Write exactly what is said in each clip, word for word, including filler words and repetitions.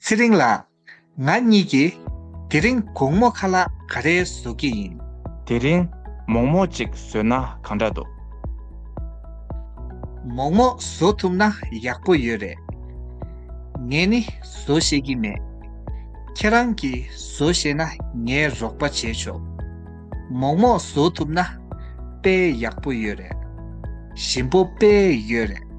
ཚེ་རིང་ལགས། ང་གཉིས་ཀྱིས་དེ་རིང་དགོང་མོ་ཁ་ལག་ག་རེ་བཟོ་གི་ཡིན། དེ་རིང་མོག་མོག་ཅིག་བཟོས་ན་གང་འདྲ་འདུག་མོག་མོག་བཟོ་ཐུབ་ན་ཡག་པོ་ཡོད་རེད། ངས་ནི་བཟོ་ཤེས་ཀྱི་མེད། ཁྱེད་རང་གིས་བཟོ་ཤེས་ན་ངས་རོགས་པ་བྱེད་ཆོག་མོག་མོག་བཟོ་ཐུབ་ན་དཔེ་ཡག་པོ་ཡོད་རེད། ཞིམ་པོ་དཔེ་ཡོད་རེད།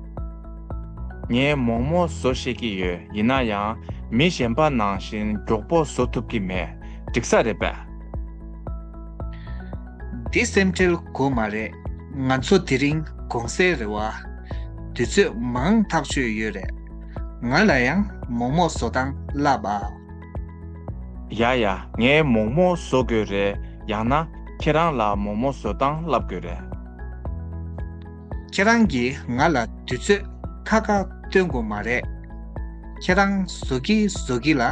ངས་མོག་མོག་བཟོ་ཤེས་ཀྱི་ཡོད། ཡིན་ན་ཡང་མི་གཞན་པ་ནང་བཞིན་མགྱོགས་པོ་བཟོ་ཐུབ་ཀྱི་མེད། འགྲིག་ས་རེད་པས། འདི་སེམས་ཁྲལ་དགོས་མ་རེད། ང་ཚོ་དེ་རིང་དགོང་ཟས་རེད་བ། དུས་ཚོད་མང་ཐག་ཆོད་ཡོད་རེད། ང་ལ་ཡང་མོག་མོག་བཟོ་སྟངས་བསླབ་ཨ། ཡ་ཡ། ངས་མོག་མོག་བཟོ་དགོས་རེད། ཡང་ན་ཁྱེད་རང་ལ་མོག་མོག་བཟོ་སྟངས་བསླབ་དགོས་རེད། ཁྱེད་རང་གིས་ང་ལ་དུས་ཚོད་ཁ་ཁ་སྟོན་དགོས་མ་རེད། ཁྱེད་རང་བཟོ་གི་བཟོ་གི་ལ་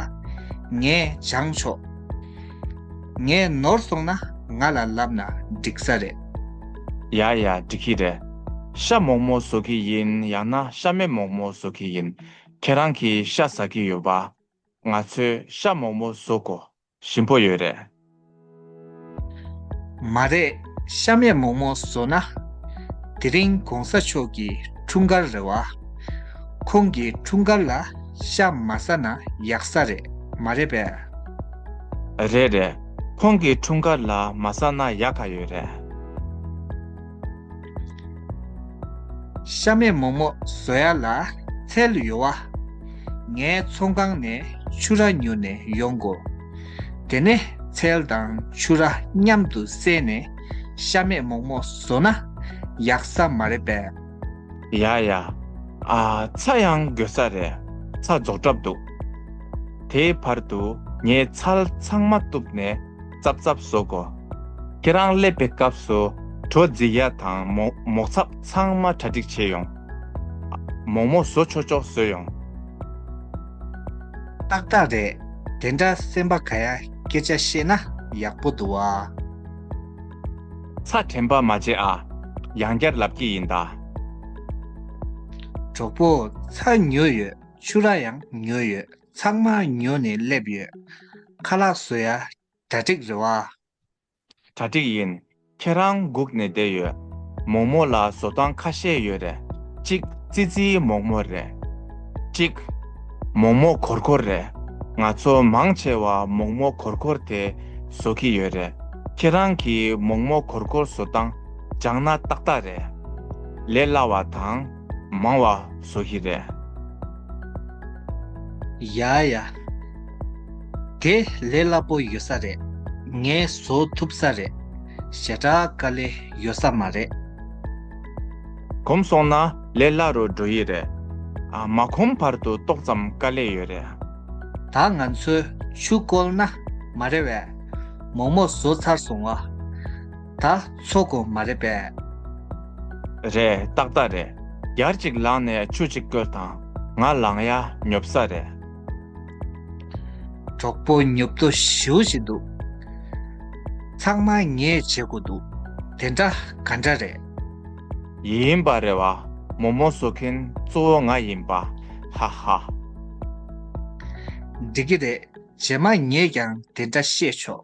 ངས་སྦྱང་ཆོག་ངས་ནོར་སོང་ན་ང་ལ་ལབ་ན་འགྲིག་ས་རེད། ཡ་ཡ། འགྲིག་གི་རེད། ཤ་མོག་མོག་བཟོ་གི་ཡིན། ཡང་ན་ཤ་མེད་མོག་མོག་བཟོ་གི་ཡིན། ཁྱེད་རང་གིས་ཤ་ཟ་གི་ཡོད་པ། ང་ཚོས་ཤ་མོག་མོག་བཟོ་དགོས། ཞིམ་པོ་ཡོད་རེད། མ་རེད། ཤ་མེད་མོག་མོག་བཟོ་ན། དེ་རིང་གོང་ས་མཆོག་གི་འཁྲུངས་སྐར་རེད་བ། ཁོང་གི་འཁྲུངས་སྐར་ལ་ཤ་མ་ཟ་ན་ཡག་ས་རེད། མ་རེད་པས། རེད་རེད། ཁོང་གི་འཁྲུངས་སྐར་ལ་མ་ཟ་ན་ཡག་ག་ཡོད་རེད། ཤ་མེད་མོག་མོག་བཟོ་ཡ་ལ་ཚལ་ཡོད་བ། ངའི་ཚོང་ཁང་ནས་ཕྱུ་ར་ཉོས་ནས་ཡོང་དགོས། དེ་ནས་ཚལ་དང་ཕྱུ་ར་མཉམ་དུ་བསྲེས་ནས་ཤ་མེད་མོག་མོག་བཟོ་ན་ཡག་ས་མ་རེད་པས། ཡ་ཡ། ཨ། ཚྭ་ཡང་དགོས་ས་རེད། ཚྭ་རྫོགས་གྲབས་འདུག་དེའི་བར་དུ་ངས་ཚལ་ཚང་མ་གཏུབ་ནས་རྩབ་རྩབ་བཟོ་དགོས། ཁྱེད་རང་སླེབས་པའི་སྐབས་སུ་བྲོ་འཛིན་ཡ་དང་མོག་མོག་ཚབ་ཚང་མ་གྲ་སྒྲིག་བྱས་ཡོང་། མོག་མོག་བཟོ་ཆོག་ཆོག་བཟོས་ཡོང་། ཏག་ཏག་རེད། དེ་འདྲ་སེམས་པ་དགའ་ཡ་སྐད་ཆ་བཤད་ན་ཡག་པོ་འདུག་ཨ། ཚྭ་དྲན་པ་མ་བརྗེད་ཨ། ཡང་བསྐྱར་ལབ་ཀྱི་ཡིན་ད། གྲོགས་པོ། ཚྭ་ཉོས་ཡོད། ཕྱུ་ར་ཡང་ཉོས་ཡོད། ཚང་མ་ཉོས་ནས་སླེབས་ཡོད། ཁ་ལག་བཟོ་ཡ་གྲ་སྒྲིག་རེད་བ། གྲ་སྒྲིག་ཡིན། ཁྱེད་རང་སྒུག་ནས་བསྡད་ཡོད། མོག་མོག་ལ་བཟོ་སྟངས་ཁ་ཤས་ཡོད་རེད། གཅིག་ཙི་ཙིའི་མོག་མོག་རེད། གཅིག་མོག་མོག་གོར་གོར་རེད། ང་ཚོ་མང་ཆེ་བ་མོག་མོག་གོར་གོར་དེ་བཟོ་གི་ཡོད་རེད། ཁྱེད་རང་གིས་མོག་མོག་གོར་གོར་བཟོ་སྟངས་སྦྱངས་ན་ཏག་ཏག་རེད། ལས་སླ་བ་དང་མང་བ་བཟོ་གི་རེད། ཡ་ཡ། དེ་ལས་སླ་པོ་ཡོད་ས་རེད། ངས་བཟོ་ཐུབ་ས་རེད། ཞེ་དྲག་དཀའ་ལས་ཡོད་ས་མ་རེད། གོམས་སོང་ན་ལས་སླ་རུ་འགྲོ་ཡི་རེད། ཨ། མ་གོམས་བར་དུ་ཏོག་ཙམ་དཀའ་ལས་ཡོད་རེད། ད་ང་ཚོས་ཆུ་བསྐོལ་ན་མ་རེད་བས། མོག་མོག་བཟོ་ཚར་སོང་བ། ད་འཚོ་དགོས་མ་རེད་པས། རེད། ཏག་ཏག་རེད། ཡར་གཅིག་ལངས་ནས་ཆུ་གཅིག་བསྐོལ་དང་། ང་ལངས་ཡ་ཉོབ་ས་རེད། གྲོགས་པོ། ཉོབ་ཏོ་ཞེ་པོ་ཞིག་འདུག་ཚང་མ་ངས་བྱེད་དགོས་འདུག་དེ་འདྲ་ག་འདྲ་རེད། ཡིན་པ་རེད་བ། མོག་མོག་བཟོ་མཁན་གཙོ་བོ་ང་ཡིན་པ། ཧ་ཧ། འགྲིག་གི་རེད། རྗེས་མ་ངས་ཀྱང་དེ་འདྲ་བཤད་ཆོག